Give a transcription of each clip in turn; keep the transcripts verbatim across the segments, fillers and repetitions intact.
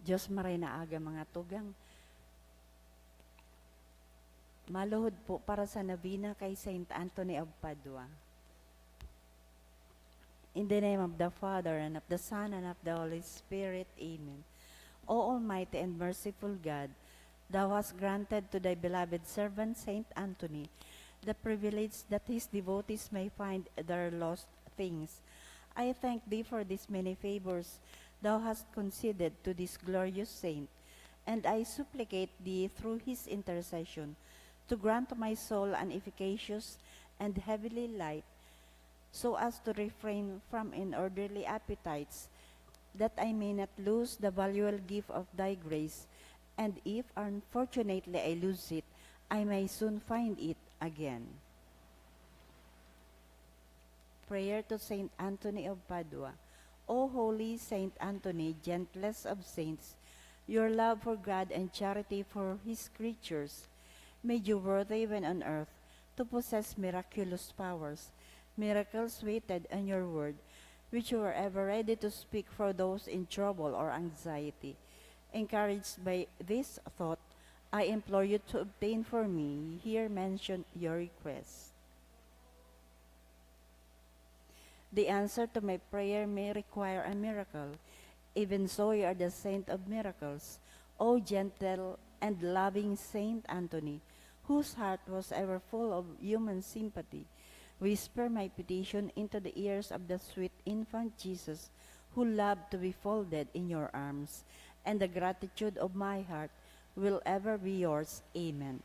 Diyos maray na aga, mga tugang. Maluhod po para sa nobena kay Saint Anthony of Padua. In the name of the Father, and of the Son, and of the Holy Spirit. Amen. O Almighty and merciful God, Thou hast granted to Thy beloved servant Saint Anthony the privilege that his devotees may find their lost things. I thank Thee for these many favors Thou hast conceded to this glorious saint, and I supplicate Thee through his intercession to grant to my soul an efficacious and heavenly light, so as to refrain from unorderly appetites, that I may not lose the valuable gift of Thy grace, and if unfortunately I lose it, I may soon find it again. Prayer to Saint Anthony of Padua. O holy Saint Anthony, gentlest of saints, your love for God and charity for His creatures made you worthy when on earth to possess miraculous powers. Miracles waited on your word, which you were ever ready to speak for those in trouble or anxiety. Encouraged by this thought, I implore you to obtain for me here mentioned your request. The answer to my prayer may require a miracle. Even so, you are the saint of miracles, O gentle and loving Saint Anthony, whose heart was ever full of human sympathy. Whisper my petition into the ears of the sweet infant Jesus, who loved to be folded in your arms, and the gratitude of my heart will ever be yours. Amen.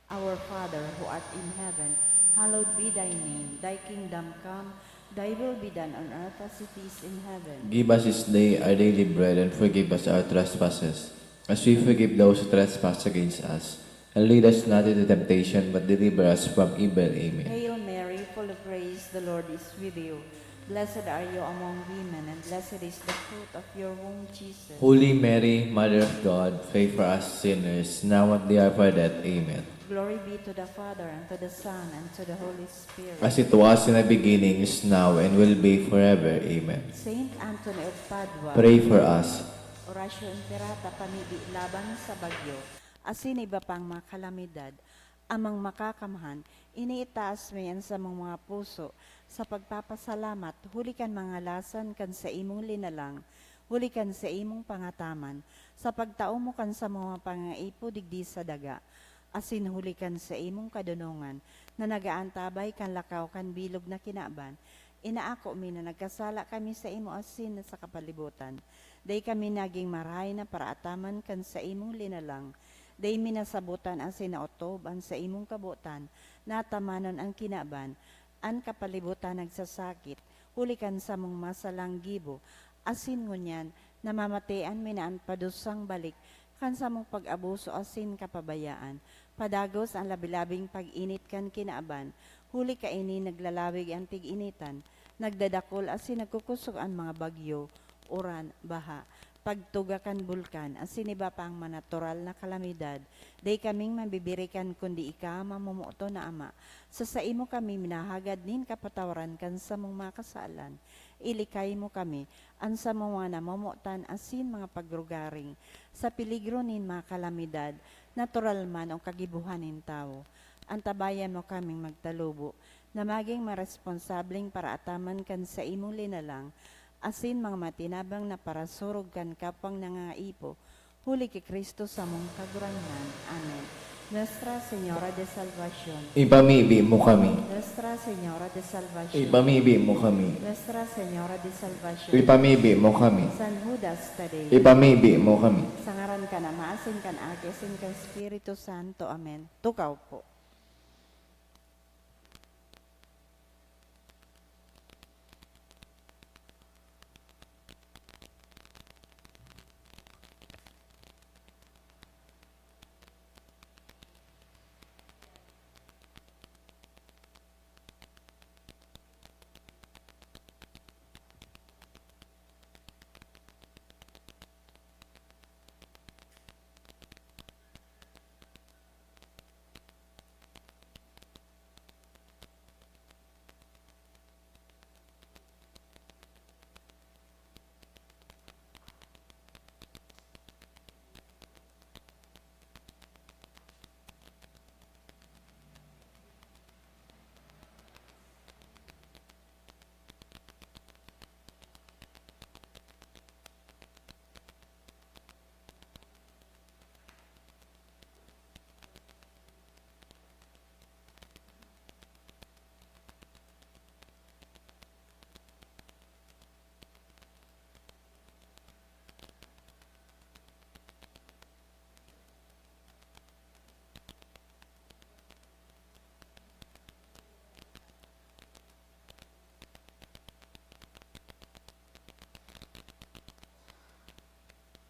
Our Father, who art in heaven, hallowed be thy name. Thy kingdom come, thy will be done on earth as it is in heaven. Give us this day our daily bread, and forgive us our trespasses, as we forgive those who trespass against us. And lead us not into temptation, but deliver us from evil. Amen. Hail Mary, full of grace, the Lord is with you. Blessed are you among women, and blessed is the fruit of your womb, Jesus. Holy Mary, Mother of God, pray for us sinners, now at the hour of our death. Amen. Glory be to the Father, and to the Son, and to the Holy Spirit. As it was in the beginning, is now, and will be forever. Amen. Saint Anthony of Padua, pray for us. Oratio Imperata, pamibi laban sa bagyo, asin iba pang mga kalamidad. Amang Makakamhan, iniitaas mi an samong mga puso sa pagpapasalamat huli kan mga lasan kan saimong linalang, huli kan saimong pangataman, sa pagtao mo kan samong mga pangangaipo digdi sa daga, asin huli kan saimong kadonongan na nag-aantabay kan lakaw kan bilog na kinaban. Inaako mi na nagkasala kami saimo asin sa kapalibutan. Dai kami nagin marahay na paraataman kan saimong linalang. Dai mi nasabotan asin naotob an saimong kabotan, natamanon an kinaban, an kapalibutan nagsasakit, huli kan samong masalang gibo, asin ngunyan, namamatean mi na an padusang balik kan samong pag-abuso asin kapabayaan. Padagos an labi-labing pag-init kan kinaban, huli kaini naglalawig an tig-initan, nagdadakul asin nagkukosog an mga bagyo, uran, baha, pagtuga kan bulkan, asin iba pang mga natural na kalamidad. Dai kaming mabibirikan kundi ika, mamomoton na Ama. Sa saimo kami minahagad nin kapatawaran kan samong mga kasalan. Ilikay mo kami, an samong mga namomotan asin mga pagrugaring, sa peligro nin mga kalamidad, natural man o kagibohan nin tawo. Antabayan mo kaming magtalubo, na magin maresponsableng paraataman kan saimong linalang, asin mga matinabang na parasurog kan kapwang nangangaipo, huli ki Cristo samong Kagurangnan. Amen. Nuestra Señora de Salvacion. Ipamibi mo kami. Nuestra Señora de Salvacion. Ipamibi mo kami. Nuestra Señora de Salvacion. Ipamibi mo kami. San Judas Tadeo. Ipamibi mo kami. Sa ngaran kan Ama, asin kan Aki, asin kan Espiritu Santo. Amen. Tukaw po.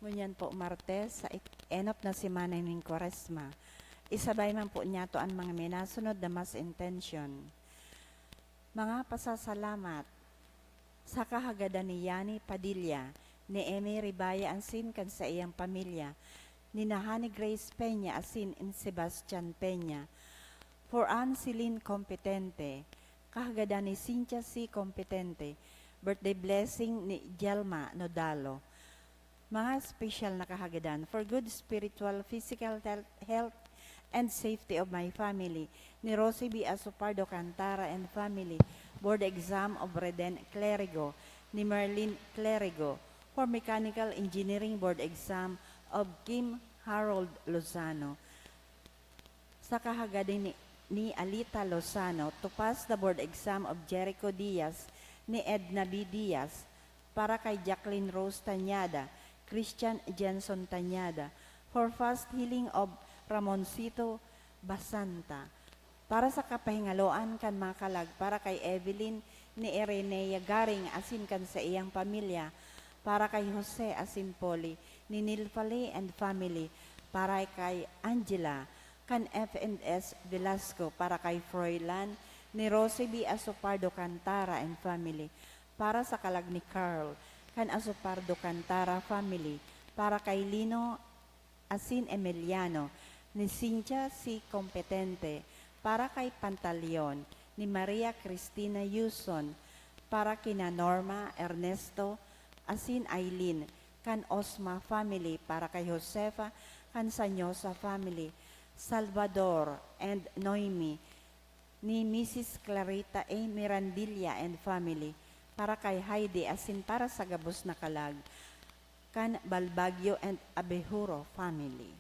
Ngunyan po, Martes, sa ik-, enot na semana nin Kwaresma. Isabay man po niyato an mga minasunod na Mass intention. Mga pasasalamat. Sa kahagadan ni Yani Padilla, ni Emmy Ribaya asin kan saiyang pamilya, ni Nahani Grace Peña asin ni Sebastian Peña. For Ann Celine Competente, kahagadan ni Cynthia C. Competente, birthday blessing ni Jelma Nodalo. Mga espesyal na kahagadan for good spiritual, physical health, health and safety of my family, ni Rosie B. Asopardo Cantara and family, board exam of Reden Clerigo, ni Merlin Clerigo, for mechanical engineering board exam of Kim Harold Lozano. Sa kahagadan ni, ni Alita Lozano, to pass the board exam of Jericho Diaz ni Edna B. Diaz, para kay Jacqueline Rose Tañada, Christian Jenson Tañada, for fast healing of Ramoncito Basanta, para sa kapahingaloan kan mga kalag, para kay Evelyn ni Irenea Garing asin kan saiyang pamilya, para kay Jose asin Polly, ni Nilfale and family, para kay Angela, kan F and S Velasco, para kay Froilan, ni Rosie B. Asopardo Cantara and family, para sa kalag ni Carl, kan Asopardo Cantara family, para kay Lino asin Emiliano, ni Cynthia C. Competente, para kay Pantaleon, ni Maria Cristina Yuson, para kina Norma, Ernesto, asin Aileen, kan Osma family, para kay Josefa, kan Sanyosa family, Salvador, and Noemi, ni Misis Clarita A. Mirandilla and family, para kay Heidi asin para sa gabos na kalag, kan Balbagyo and Abejuro family.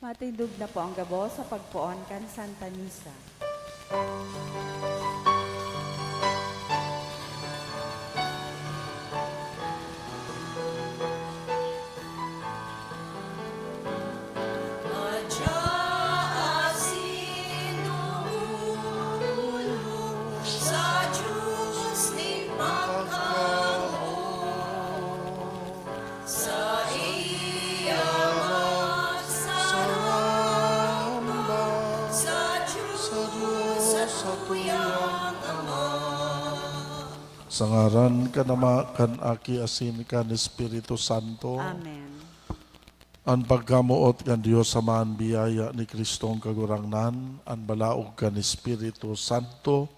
Matindog na po ang gabos sa pagpoon kan Santa Misa. Saiya magsaramba sa Diyos, sa tuyang Ama. Sa ngaran kan Ama, kan Aki, asin kan Espiritu Santo. Amen. An pagkamoot kan Dios Ama, an biyaya ni Cristong Kagurangnan, an balaog kan Espiritu Santo,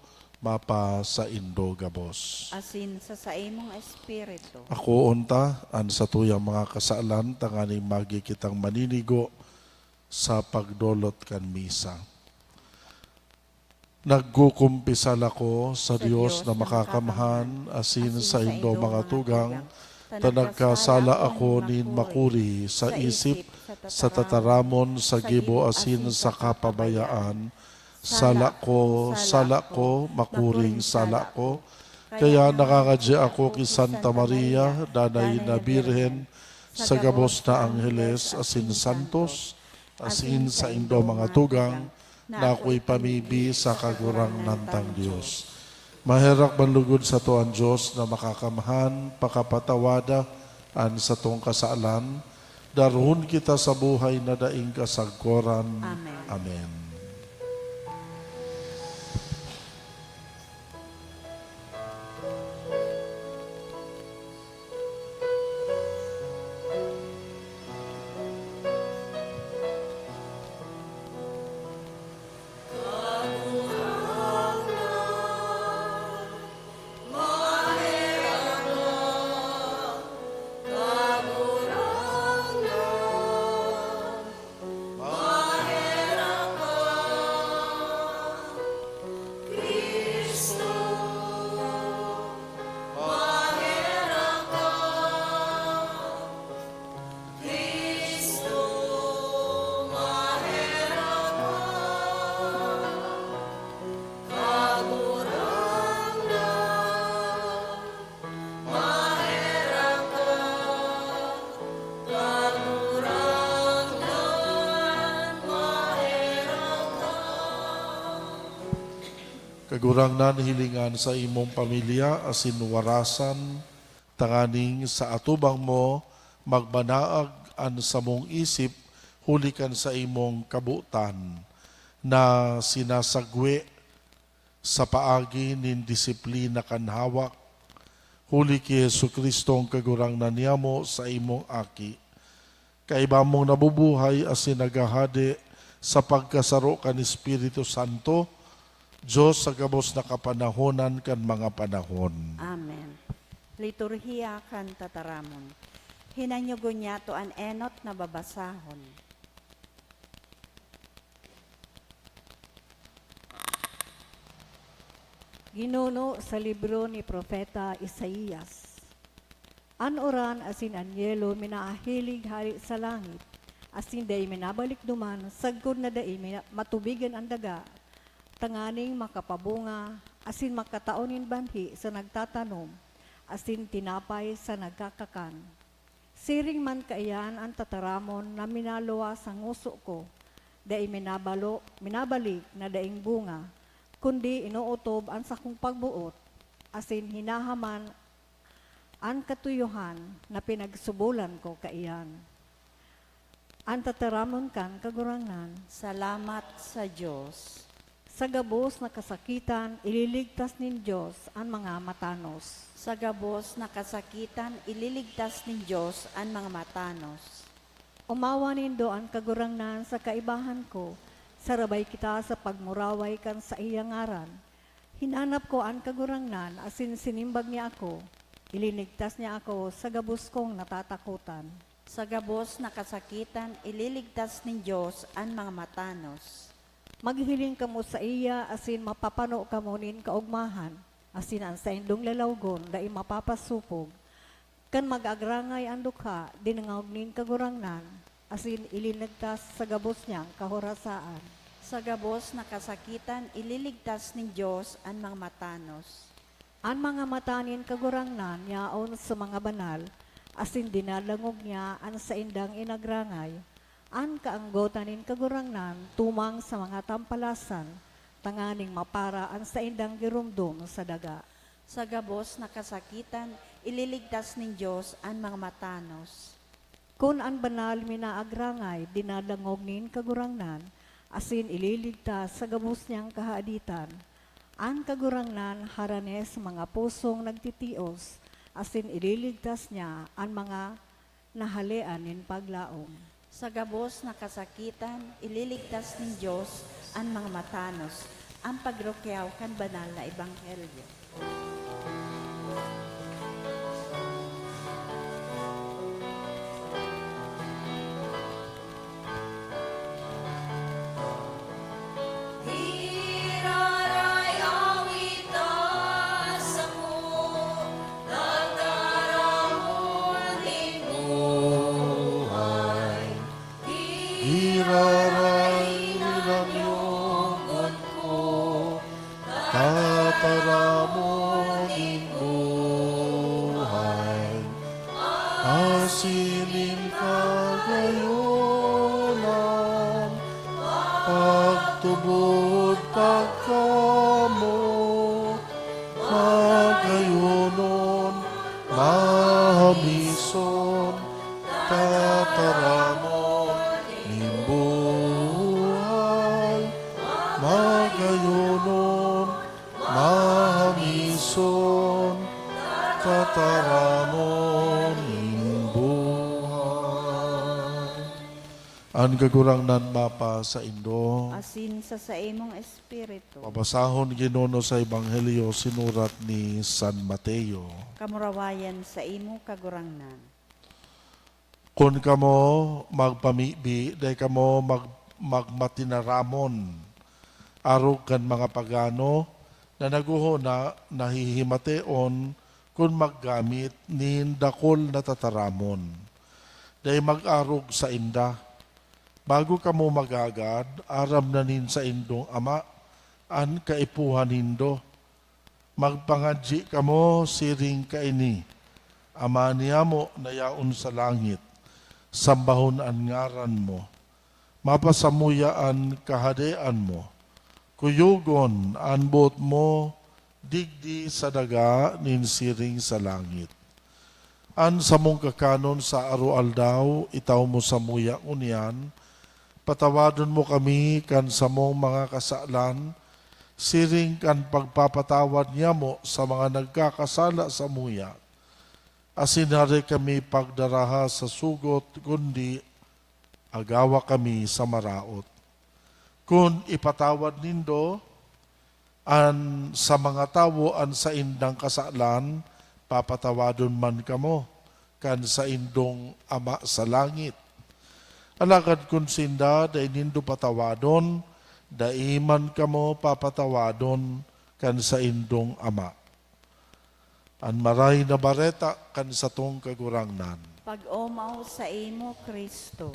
mapasaindo gabos. Asin sa saimong espiritu. Akoon ta an satuyang mga kasalan tanganing magi kitang maninigo sa pagdolot kan misa. Nagkukumpisal ako sa Dios na makakamhan, asin saindo mga tugang, ta nagkasala ako nin makuri sa isip, sa tataramon, sa gibo, asin sa kapabayaan. Sala ko, sala ko, makuring sala ko. Kaya nangangadya ako ki Santa Maria, Danay na Birhen, sa gabos na angheles asin santos, asin saindo mga tugang, na ako'y pamibi sa Kagurangnan tang Dios. Maherak man lugod sato an Dios na Makakamhan pakapatawada an satong kasalan, darhon kita sa buhay na daing kasagkoran. Amen. Amen. Kagurangnan, hilinga an saimong pamilya asin warasan, tanganing sa atubang mo magbanaag an samong isip huli kan saimong kabotan, na sinasagwe sa paagi nin disiplina kan hawak, huli ki Jesu-Cristo an Kagurangnan niamo, saimong Aki. Kaiba mong nabubuhay asin naghahade sa pagkasaro kan Espiritu Santo, Dios sa gabos na kapanahonan kan mga panahon. Amen. Liturhiya kan Tataramon. Hinanyugon niyato an enot na babasahon. Ginuno sa libro ni Propeta Isaias. An uran asin an yelo minaahilig hale sa langit, asin dai minabalik duman sagkod na dai mina-, matubigan an daga, tanganing makapabunga asin makatao nin banhi sa nagtatanom asin tinapay sa nagkakakan. Siring man kaiyan an tataramon na minaluwas sa ngoso ko, dai minabalo-, minabalik na daing bunga, kundi inootob an sakong pagboot, asin hinahaman an katuyohan na pinagsubolan ko kaiyan. An tataramon kan Kagurangnan. Salamat sa Dios. Sa gabos na kasakitan, ililigtas nin Dios an mga matanos. Sa gabos na kasakitan, ililigtas nin Dios an mga matanos. Omawan nindo an Kagurangnan sa kaibahan ko, sarabay kita sa pagmuraway kan saiyang ngaran. Hinanap ko an Kagurangnan asin sinimbag niya ako. Ilinigtas niya ako sa gabos kong natatakotan. Sa gabos na kasakitan, ililigtas nin Dios an mga matanos. Maghiling kamo saiya asin mapapano kamo nin kaogmahan, asin an saindong lalawgon dai mapapasopog. Kan mag-agrangay an dukha, dinangog nin Kagurangnan, asin ilinigtas sa gabos niyang kahorasaan. Sa gabos na kasakitan, ililigtas nin Dios an mga matanos. An mga mata nin Kagurangnan yaon sa mga banal, asin dinadangog niya an saindang inagrangay. An kaanggotan nin Kagurangnan tumang sa mga tampalasan, tanganing mapara an saindang giromdom sa daga. Sa gabos na kasakitan, ililigtas nin Dios an mga matanos. Kun an banal minaagrangay, dinadangog nin Kagurangnan, asin ililigtas sa gabos niyang kahaditan. An Kagurangnan harani sa mga pusong nagtitios, asin ililigtas niya an mga nahalean nin paglaom. Sa gabos na kasakitan, ililigtas nin Dios an mga matanos. An pagrukyaw kan banal na ebanghelyo. Giraray awit ta sako, tataramon nin buhay. Giraray hinanyugon ko, tataramon nin buhay. Asin nin kagayonan, pagtubod mo, magayonon, mahamison, tataramon nin buhay, magayonon, mahamison, tataramon nin buhay. An Kagurangnan mapasaindo. Asin sa saimong espiritu. Babasahon, Ginoo, sa Ebanghelyo sinurat ni San Mateo. Kamurawayan saimo, Kagurangnan. Kun kamo magpamibi, dai kamo mag-, magmatinaramon, arog kan mga pagano na naghohona na hihimateon kun maggamit nin dakul na tataramon. Dai mag-arog sainda. Bago kamo maghagad, aram na nin saindong Ama an kaipuhan nindo. Magpangadyi kamo siring kaini, Ama niamo na yaon sa langit, sambahon an ngaran mo. Mapasamuya an kahadean mo. Kuyogon an boot mo digdi sa daga nin siring sa langit. An samong kakanon sa aroaldaw, itao mo samuya ngunyan. Patawadon mo kami kan samong mga kasalan, siring kan pagpapatawad niamo sa mga nagkakasala samuya. Asin hare kami pagdaraha sa sugot, kundi agawa kami sa maraot. Kun ipatawad nindo an sa mga tawo an saindang kasalan, papatawadon man kamo kan saindong Ama sa langit. Alagad kun sinda dai nindo patawadon, dai man kamo papatawadon kan saindong Ama. An Maray na Bareta kan satong Kagurangnan. Pag-omaw saimo, Cristo.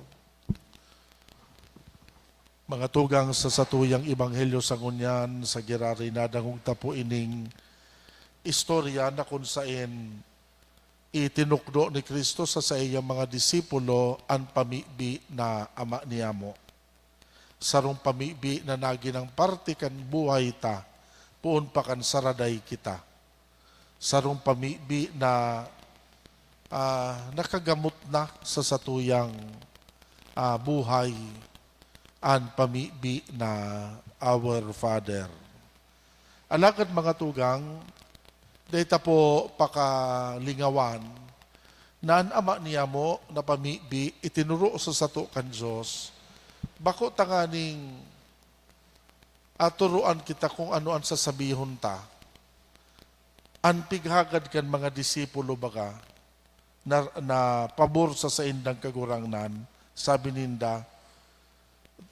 Mga tugang, sa satuyang ebanghelyo sa ngunyan, sa giraray nadangog ta po ining istorya na kun saen itinukdo ni Cristo sa saiyang mga disipulo an pamibi na Ama niyamo. Sarong pamibi na nagin ang parte kan buhay ta, poon pa kan saraday kita. Sarong pamibi na, ah, nakagamot na sa satuyang, ah, buhay, an pamibi na Our Father. Alagad, mga tugang, dai ta po pakalingawan na an Ama niyamo na pamibi itinuro sa sato kan Dios, bako tanganing aturoan kita kung ano an sasabihon ta. An pighagad kan mga disipulo baga na, na pabor sa saindang Kagurangnan, sabi ninda,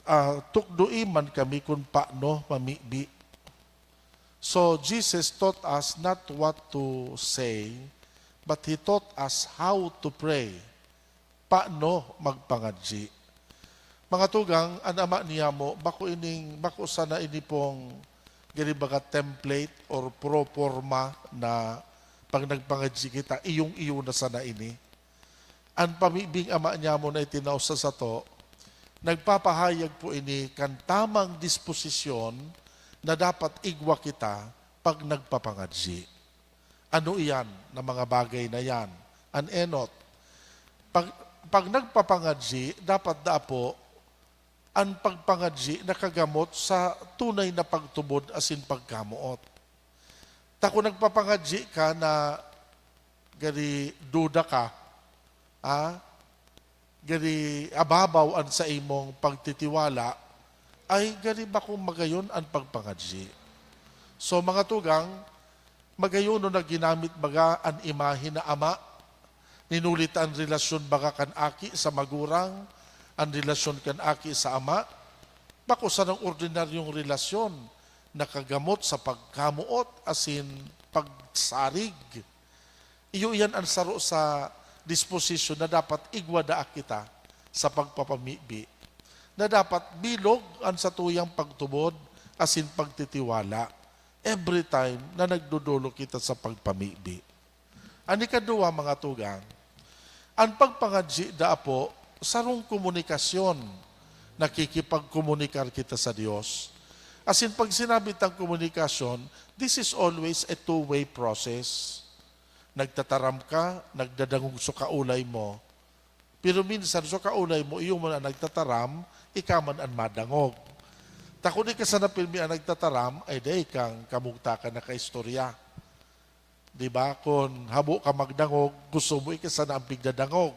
ah, "Tukdoe man kami kun paano mamibi." So, Jesus taught us not what to say, but He taught us how to pray. Paano magpangadyi? Mga tugang, an Ama niyamo, bako ining, bako sana ini pong gani baga template or pro forma na pag nagpangadyi kita, iyong-iyo na sana ini. An pamibing Ama niyamo na itinao sa sato, nagpapahayag po ini kan tamang disposisyon na dapat igwa kita pag nagpapangadyi. Ano iyan na mga bagay na yan? An enot, pag, pag nagpapangadyi, dapat daa po an pagpangadyi nakagamot sa tunay na pagtubod asin pagkamoot. Ta kun nagpapangadyi ka na gari duda ka, ah, gari ababaw an saimong pagtitiwala, ay gari bakong magayon an pagpangadyi. So, mga tugang, magayon na ginamit baga an imahe na ama, ninuli ta an relasyon baga kan aki sa magurang, an relasyon kan aki sa ama, bako sanang ordinaryong relasyon, nakagamot sa pagkamoot asin pagsarig. Iyo iyan an saro sa disposisyon na dapat igwa daa kita sa pagpapamibi, na dapat bilog an satuyang pagtubod asin pagtitiwala every time na nagdodolok kita sa pagpamibi. An ikaduwa, mga tugang, an pagpangadyi daa po sarong komunikasyon, nakikipagkomunikar kita sa Dios. Asin pag sinabi tang komunikasyon, this is always a two-way process. Nagtataram ka, nagdadangog so kaulay mo. Pero minsan, so kaulay mo, iyo man an nagtataram, ika man an madangog. Ta kun ika sana pirmi an nagtataram, ay dai kang kamugtakan na kaistorya. Di ba? Kun habo ka magdangog, gusto mo ika sana an pigdadangog.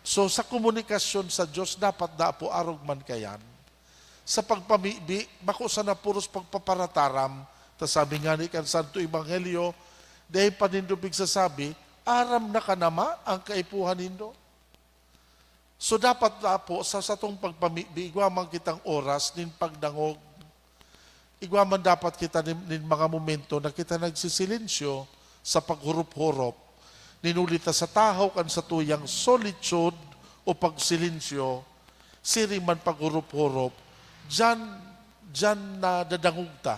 So, sa komunikasyon sa Dios, dapat daa po arog man kayan. Sa pagpamibi, bako sana puros pagpaparataram. Ta sabi ngani kan Santo Ebanghelyo, dai pa nindo pigsasabi, "Aram na kan Ama an kaipuhan nindo." So, dapat na po, sa satong pagpamibi, igwa man kitang oras nin pagdangog. Igwa man dapat kita nin, nin mga momento na kita nagsisilensyo sa paghurop-hurop. Ninuli ta sa tahaw kan satuyang solitude o pagsilensyo, siring man paghurop-hurop, diyan, diyan nadadangog ta.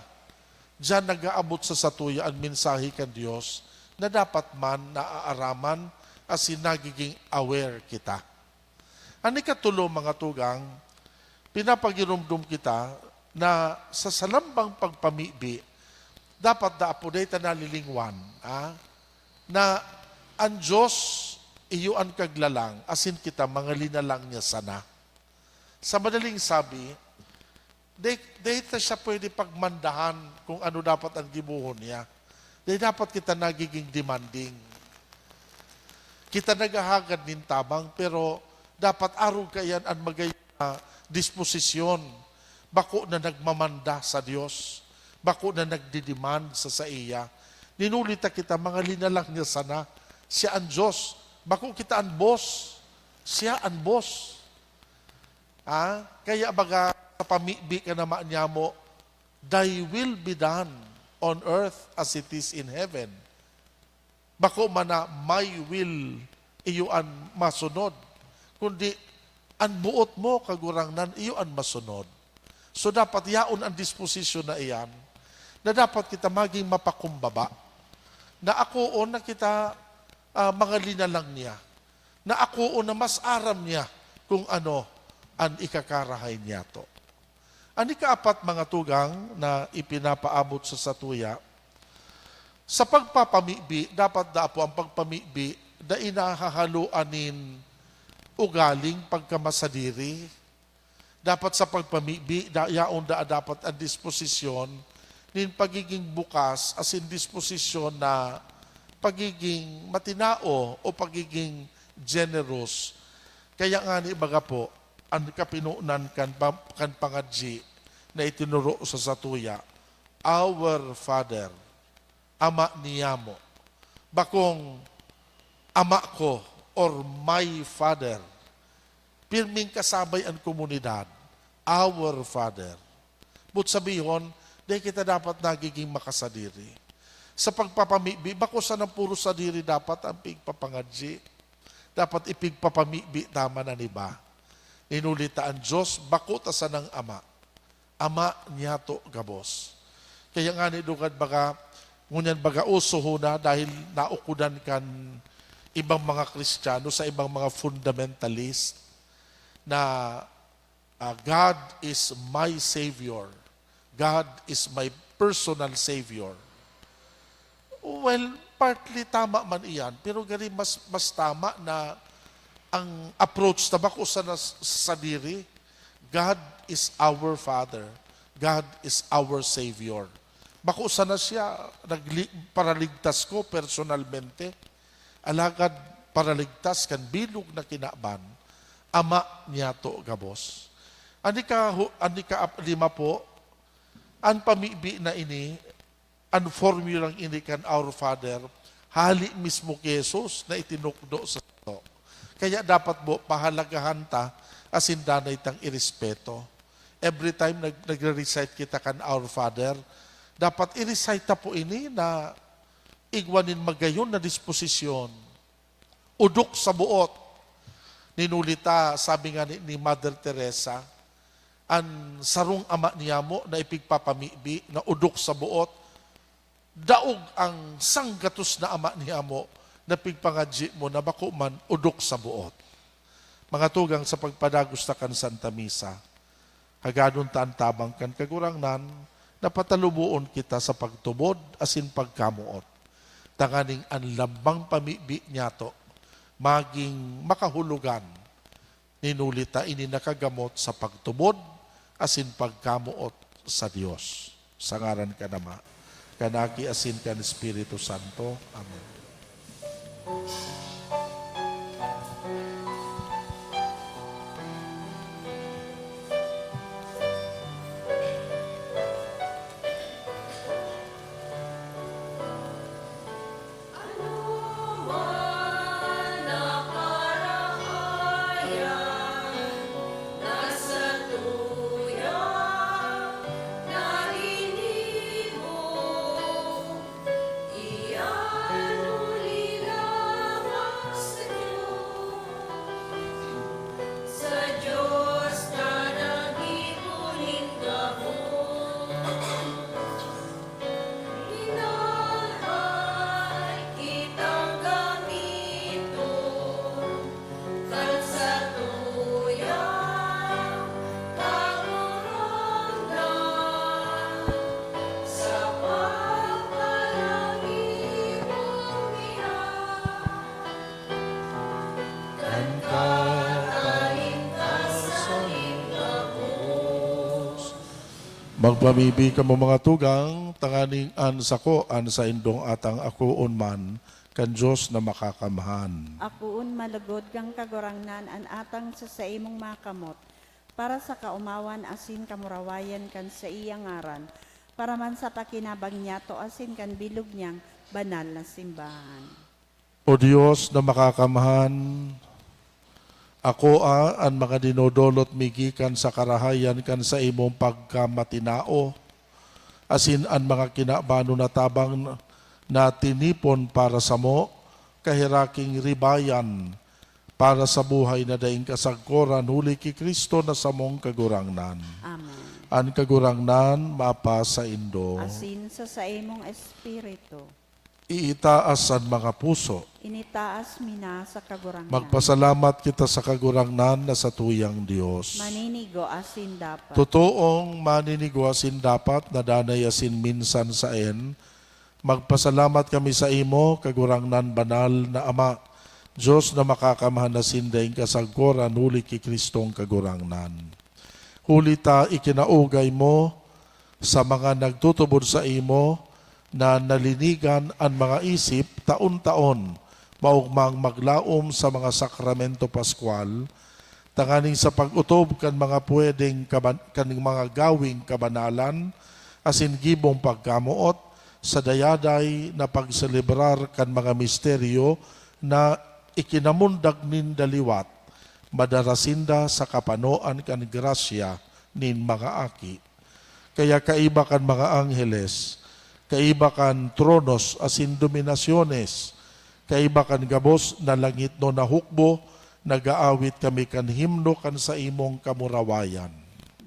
Diyan nag-aabot sa satuya an mensahe kan Dios na dapat man naaaraman asin nagiging aware kita. An ikatulo, mga tugang, pinapagiromdom kita na sa salambang pagpamibi, dapat daa po dai ta nalilingwan, ha? Na an Dios iyo an kaglalang, asin kita mga linalang niya sana. Sa madaling sabi, dai, dai ta siya pwede pagmandahan kung ano dapat ang gibohon niya. Dai dapat kita nagiging demanding. Kita naghahagad nin tabang, pero dapat arog kaiyan an magayon na disposisyon. Bako na nagmamanda sa Dios. Bako na nagdidemand sa saiya. Ninuli ta kita, mga linalang niya sana. Siya an Dios. Bako kita an boss. Siya an boss. Ah, kaya baga sa pamibi kan Ama niyamo, "Thy will be done on earth as it is in heaven." Bako man na, "My will," iyo an masunod, kundi, "An boot mo, Kagurangnan," iyo an masunod. So, dapat yaon an disposisyon na iyan, na dapat kita maging mapakumbaba, na akoon na kita, ah, mga linalang niya, na akoon na mas aram niya kung ano an ikakarahay niyato. An ikaapat, mga tugang, na ipinapaabot sa satuya, sa pagpapamibi, dapat daa po ang pagpamibi dai nahahaloan nin ugaling pagkamasadiri. Dapat sa pagpamibi, da-, yaon daa dapat an disposisyon nin pagiging bukas asin disposisyon na pagiging matinao o pagiging generous. Kaya ngani, baga po, an kapinonan kan pa-, kan pangadyi na itinuro sa satuya, "Our Father," Ama niyamo. Bakong, "Ama ko," or "My Father." Pirming kasabay an komunidad, "Our Father." Boot sabihon, dai kita dapat nagiging makasadiri. Sa pagpapamibi, bako sanang puro sadiri dapat an pigpapangadyi. Dapat ipigpapamibi ta man an iba. Ninuli ta an Dios, bako ta sanang Ama. Ama niyato gabos. Kaya ngani, dugad baga, ngunyan baga uso huna dahil naukodan kan ibang mga Kristiyano sa ibang mga fundamentalist na, ah, "God is my Savior. God is my personal Savior." Well, partly tama man iyan, pero gari mas, mas tama na ang approach ta bako sana s-, sadiri, "God is our Father. God is our Savior." Bako sana siya nagli-, paraligtas ko personalmente, alagad paraligtas kan bilog na kinaban, Ama niyato gabos. An ikahu-, an ika-, lima po, an pamibi na ini, an formulang ini kan Our Father, hali mismo ki Jesus na itinukdo sa sato. Kaya dapat po pahalagahan ta asin danay tang irespeto. Every time nag-, nagre-recite kita kan Our Father, dapat i-recite ta po ini na igwa nin magayon na disposisyon. Odok sa boot. Ninuli ta, sabi nga ni, ni Mother Teresa, an sarong ama niyamo na ipigpapamibi na odok sa boot, daog ang sanggatos na ama niyamo na pigpangadyi mo na bako man odok sa boot. Mga tugang, sa pagpadagos ta kan Santa Misa, Hagadon ta an tabang kan Kagurangnan na pataluboon kita sa pagtubod asin pagkamoot, tanganing an lambang pamibi niyato magin makahulogan. Nin huli ta ini nakagamot sa pagtubod asin pagkamoot sa Dios. Sa ngaran kan Ama, kan Aki asin kan Espiritu Santo. Amen. Anoman na karahayan na satuya na ginibo, iyan huli lamang sa Dios. Sa Dios na naggibo nin gabos. Minahal kitang gamiton kan satuyang Kagurangnan sa pagpalangibong biya kan katalintasan nin gabos. Magpamibi kamo, mga tugang, tanganing an sako, an saindong atang akoon man kan Dios na Makakamhan. Akoon malugod kan Kagurangnan an atang sa saimong makamot, para sa kaomawan asin kamurawayan kan saiyang ngaran, para man sa pakinabang niyato asin kan bilog niyang banal na simbahan. O Dios na Makakamhan, akoa an mga dinodolot mi gikan sa karahayan kan saimong pagkamatinao, asin an mga kinabanon na tabang na tinipon para samo, kaheraking ribayan para sa buhay na daing kasagkoran, huli ki Cristo na samong Kagurangnan. Amen. An Kagurangnan mapasaindo. Asin sa saimong espiritu. Iitaas an mga puso. Initaas mi na sa Kagurangnan. Magpasalamat kita sa Kagurangnan na satuyang Dios. Maninigo asin dapat. Totoong maninigo asin dapat na danay asin minsan saen, magpasalamat kami saimo, Kagurangnan, banal na Ama, Dios na Makakamhan asin daing kasagkoran, huli ki Cristong Kagurangnan. Huli ta ikinaugay mo sa mga nagtutubod saimo na nalinigan an mga isip taon-taon, maogmang maglaom sa mga sakramento paskwal, tanganing sa pag-otob kan mga pwedeng kaban-, kan mga gawing kabanalan asin gibong pagkamoot, sa dayaday na pagselebrar kan mga misteryo na ikinamundag ninda liwat, madara sinda sa kapanoan kan grasya nin mga aki. Kaya kaiba kan mga angheles, kaiba kan tronos asin dominasyones, kaiba kan gabos na langitnon na hukbo, nag-aawit kami kan himno kan saimong kamurawayan.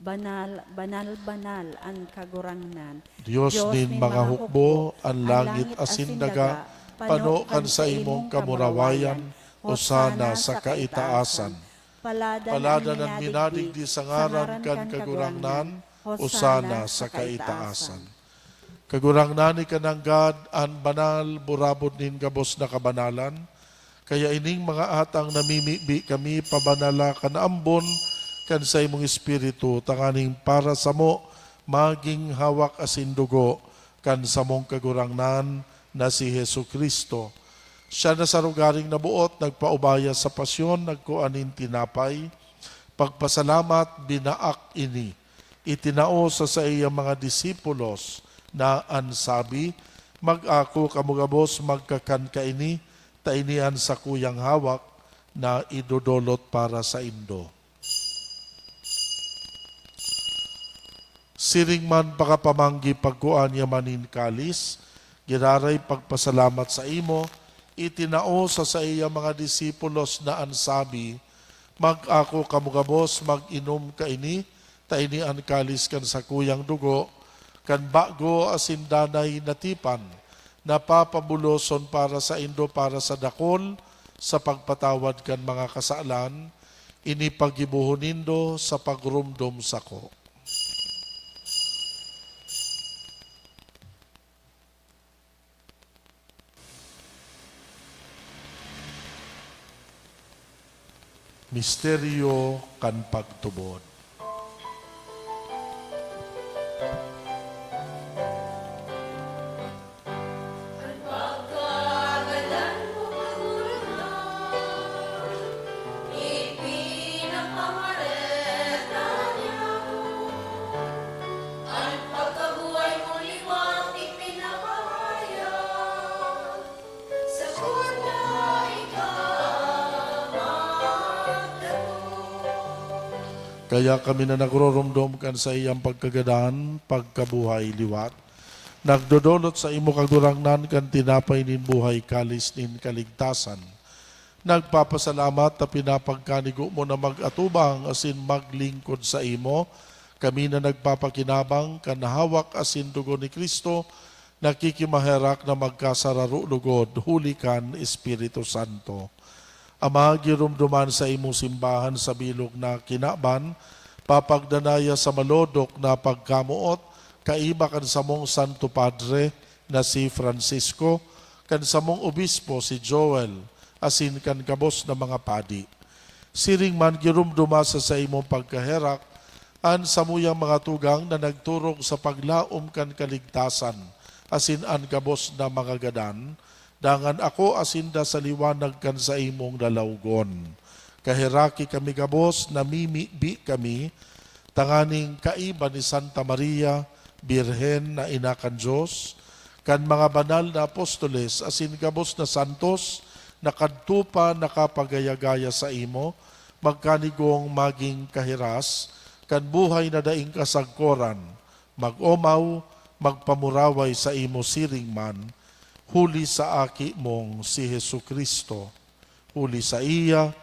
Banal, banal, banal an Kagurangnan, Dios nin mga hukbo, an langit asin daga, pano kan saimong kamurawayan. Hosana sa kaitaasan. Paladan an minadigdi sa ngaran kan Kagurangnan. Hosana sa kaitaasan. Kagurangnan, ika nanggad an banal, burabod nin gabos na kabanalan. Kaya ining mga atang namimibi kami, pabanala kan ambon kan saimong Espiritu, tanganing para samo magin hawak asin dugo kan samong Kagurangnan na si Jesu-Cristo. Siya na sa rogaring naboot nagpaubaya sa pasyon, nagkua nin tinapay, pagpasalamat, binaak ini, itinao sa saiyang mga disipulos na an sabi, "Mag-ako kamo gabos, magkakan kaini, ta ini an sakuyang hawak na idodolot para saindo." Siring man pakapamanggi pagkua niya man nin kalis, giraray pagpasalamat saimo, itinao sa saiyang mga disipulos na an sabi, "Mag-ako kamo gabos, mag-inom kaini, ta ini an kalis kan sakuyang dugo, kan bago asin danay na tipan, na papabuloson para saindo, para sa dakul, sa pagpatawad kan mga kasalan. Ini paggibohon nindo sa pagromdom sako." Misteryo kan pagtubod. Kaya kami na nagroromdom kan saiyang pagkagadan, pagkabuhay liwat, nagdodolot sa imo, Kagurangnan, kan tinapay nin buhay, kalis nin kaligtasan. Nagpapasalamat ta pinapagkanigo mo na mag-atubang asin maglingkod saimo. Kami na nagpapakinabang kan hawak asin dugo ni Cristo, nakikimaherak na magkasararo logod huli kan Espiritu Santo. Ama, giromdoman sa imong simbahan sa bilog na kinaban, papagdanaya sa malodok na pagkamoot, kaiba kan samong Santo Padre na si Francisco, kan samong obispo si Joel, asin kan gabos na mga padi. Siring man, giromdoma sa saimong pagkaherak an samuyang mga tugang na nagturog sa paglaom kan kaligtasan, asin an gabos na mga gadan, dangan ako asinda sa liwanag kan saimong lalawgon. Kaheraki kami gabos, namimibi kami, tanganing kaiba ni Santa Maria, Birhen na ina kan Dios, kan mga banal na apostoles asin gabos na santos na kadto pa nakapagaya-gaya saimo, magkanigong magin kahiras kan buhay na daing kasagkoran, mag-omaw, magpamuraway saimo siring man, huli sa Aki mong si Jesu-Cristo. Huli saiya,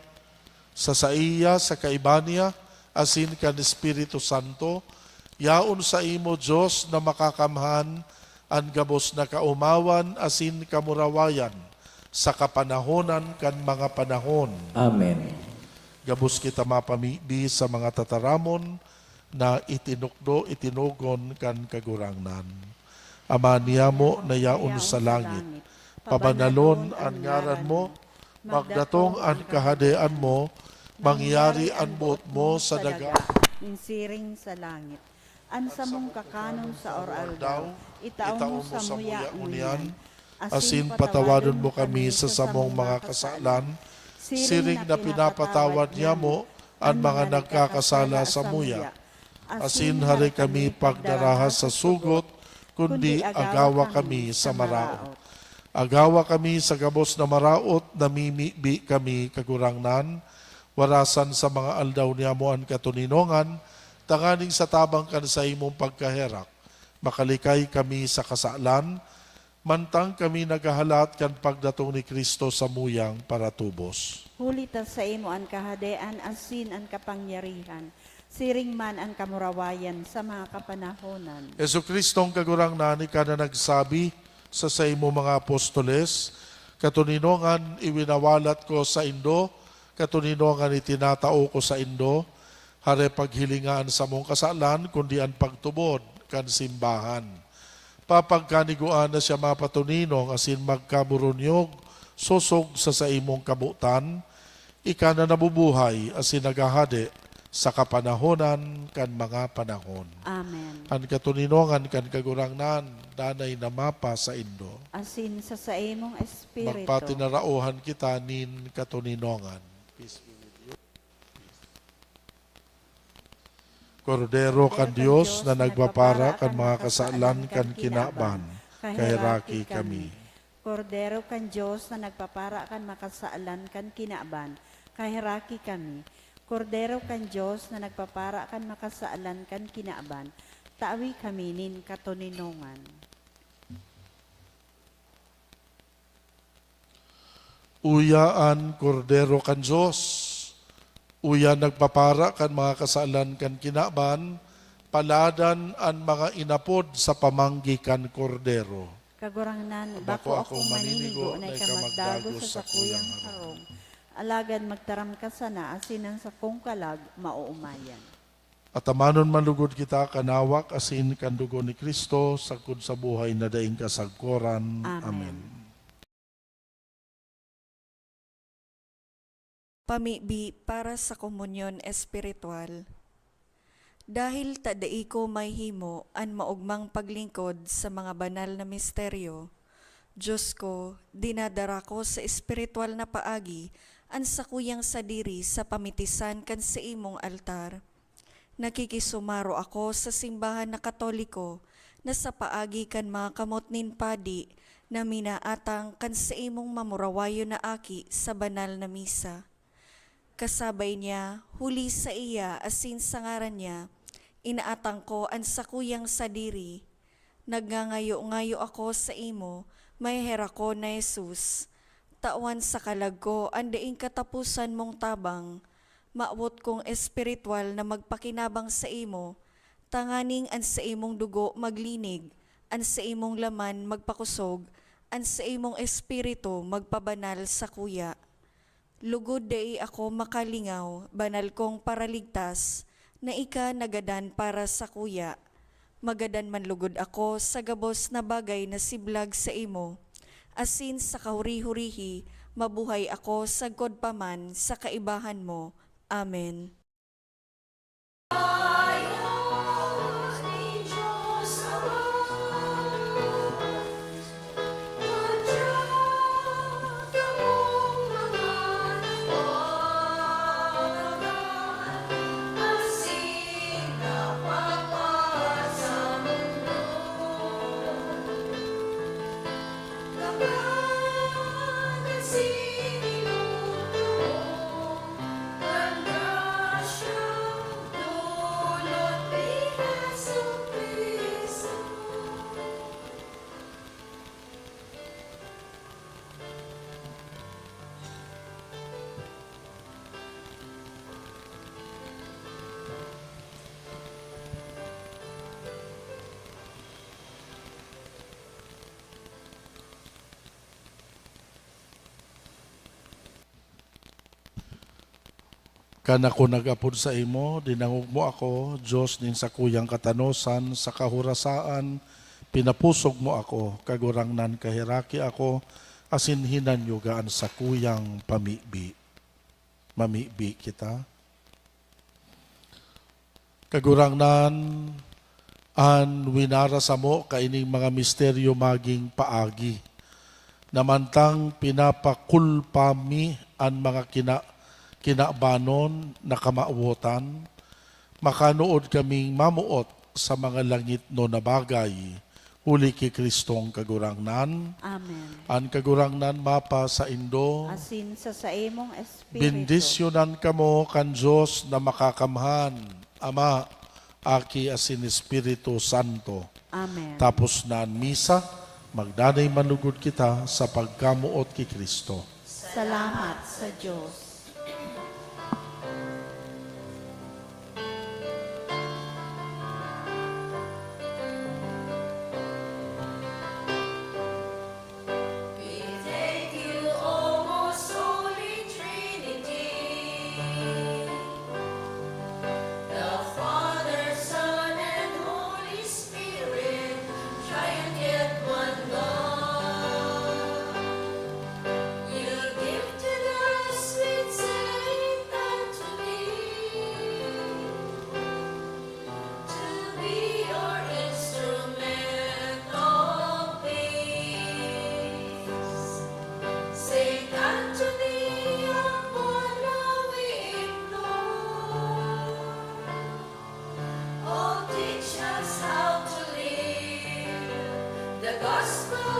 sa saiya, sa kaiba niya, asin kan Espiritu Santo, yaon saimo, Dios na Makakamhan, an gabos na kaomawan asin kamurawayan, sa kapanahonan kan mga panahon. Amen. Gabos kita mapamibi sa mga tataramon na itinukdo, itinugon kan Kagurangnan. Ama niyamo na yaon sa langit, pabanalon an ngaran mo, magdatong an kahadean mo, mangyari an boot mo sa daga. Nin siring sa langit. An samong kakanon sa aroaldaw, itao mo samuya ngunyan, asin patawadon mo kami sa samong mga kasalan, siring na pinapatawad niyamo an mga nagkakasala samuya. Asin hare kami pagdaraha sa sugot, kundi agawa kami sa maraot. Agawa kami sa gabos na maraot, namimibi kami, Kagurangnan, warasan sa mga aldaw niyamo an katoninongan, tanganing sa tabang kan saimong pagkaherak, makalikay kami sa kasalan, mantang kami naghahalat kan pagdatong ni Cristo samuyang paratubos. Huli ta saimo an kahadean asin an kapangyarihan, siring man an kamurawayan sa mga kapanahonan. Jesu-Cristong Kagurangnan, ika na nagsabi sa saimo mga apostoles, "Katoninongan iwinawalat ko saindo, katoninongan itinatao ko saindo." Hare paghilinga an samong kasalan, kundi an pagtubod kan simbahan. Papagkaniguan na siya mapatoninong asin magkaburunyog sosog sa saimong kabotan, ika na nabubuhay asin naghahade sa kapanahonan kan mga panahon. Amen. An katoninongan kan Kagurangnan danay na mapasaindo. Asin sa saimong espiritu. Magpatinaraohan kita nin katoninongan. Peace be with you. Kordero kan Dios na nagpapara kan mga kasalan kan kinaban, kaheraki kami. Kordero kan Dios na nagpapara kan makasalan kan kinaban, kaheraki kami. Kordero kan Dios na nagpapara kan makasalan kan kinaban, tawi kami nin katoninongan. Uya an Kordero kan Dios. Uya nagpapara kan mga kasalan kan kinaban, paladan an mga inapod sa pamanggi kan Kordero. Kagurangnan, bako akong maninigo na ika magdagos sa sakuyang harong, alagad magtaram ka sana asin an sakong kalag maoomayan. Atamanon man lugod kita kan hawak asin kan dugo ni Cristo, sagkod sa buhay na daing kasagkoran. Amen. Amen. Pamibi para sa komunyon espiritual. Dahil ta dai ko mahihimo an maogmang paglingkod sa mga banal na misteryo, Diyos ko, dinadara ko sa espiritual na paagi an sakuyang sadiri sa pamitisan kan saimong altar. Nakikisumaro ako sa simbahan na Katoliko na sa paagi kan mga kamot nin padi na minaatang kan saimong mamurawayon na aki sa banal na misa. Kasabay niya, huli saiya asin sa ngaran niya, inaatang ko an sakuyang sadiri. Nagngangayo-ngayo ako saimo, maheherak ko na Jesus. Tawan sa kalag ko an daing kataposan mong tabang. Mawot kong espiritual na magpakinabang saimo, tanganing an saimong dugo maglinig, an saimong laman magpakosog, an saimong espiritu magpabanal sakuya. Lugod dai ako makalingaw, banal kong Paraligtas, na ika nagadan para sakuya. Magadan man lugod ako sa gabos na bagay na siblag saimo, asin sa kahuri-hurihi, mabuhay ako sagkod pa man sa kaibahan mo. Amen. Kan ako nag-apod saimo, dinangog mo ako, Dios nin sakuyang katanosan, sa kahorasaan, pinapusog mo ako, Kagurangnan, kaheraki ako, asin hinanyoga an sakuyang pamibi. Mamibi kita. Kagurangnan, an winara samo kaining mga misteryo magin paagi, na mantang pinapakulpa mi an mga kina-, kinabanon na kamawotan, makanood kaming mamoot sa mga langitnon na bagay, huli ki Kristong Kagurangnan. Amen. An Kagurangnan mapasaindo. Asin sa saimong espiritu. Bendisyonan kamo kan Dios na Makakamhan, Ama, Aki, asin Espiritu Santo. Amen. Tapos na an misa, magdanay man lugod kita sa pagkamoot ki Cristo. Salamat sa Dios. We thank you, O most holy Trinity, the Father, Son, and Holy Spirit, triune yet one God. You give to the sweet Saint Anthony to be your instrument of peace. Saint Anthony of Padua, we implore, oh, teach us how to live the gospel